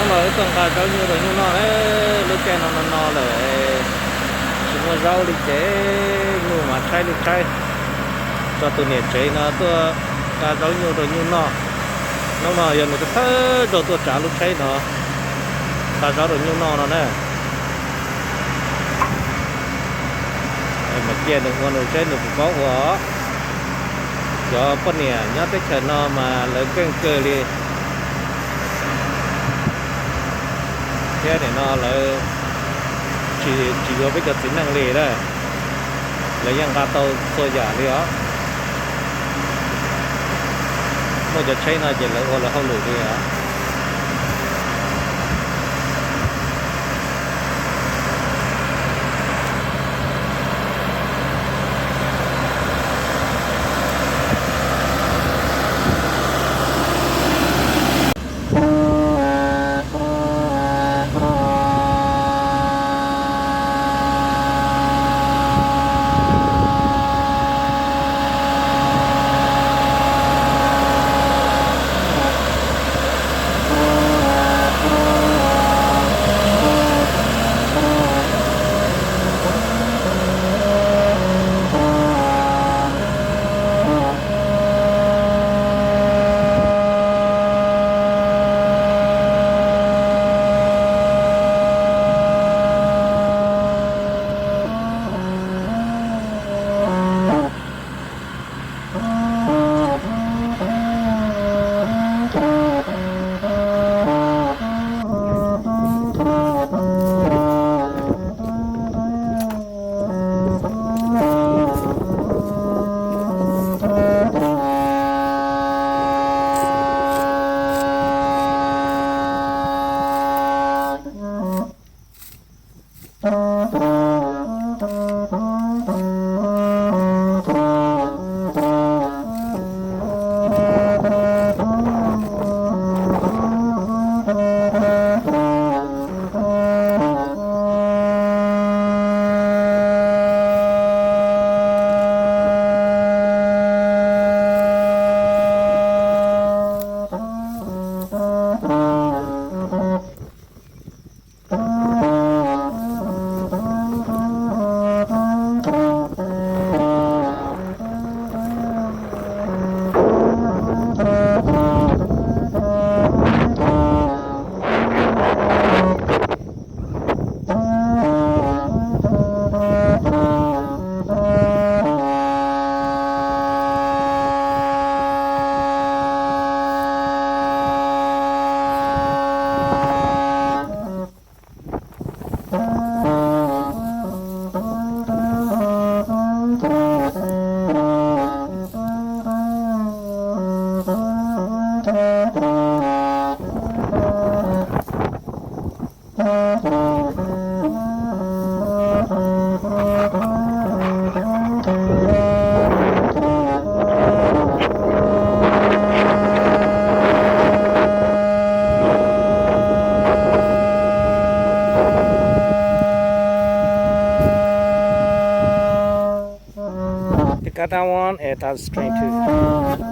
Hnub no wb tuaj nqa zaub nyuj rau nyuj noj na, lub caij no no no lawm, tsis muaj zaub li ces nyuj mas tshaib li tshaib. Tso tus niam tsev no tuaj nqa zaub nyuj rau nyuj noj. Hnub no yog nws thawj thawj zaug tuaj tsav lub tsheb no nqa zaub rau nyuj noj no na. Mas cia nws ua nws seb nws puas paub ua os. Cov poj niam nyob teb chaws no mas lawv keej kawg li. Thiab nim no lawv tsis, tsis yuav peb cov txiv neej li na, lawv yeej nqa tau txhua yam li os. Muaj cov tsheb no ces lawv ua lawv hauj lwm li os. They got that one, and that's train two.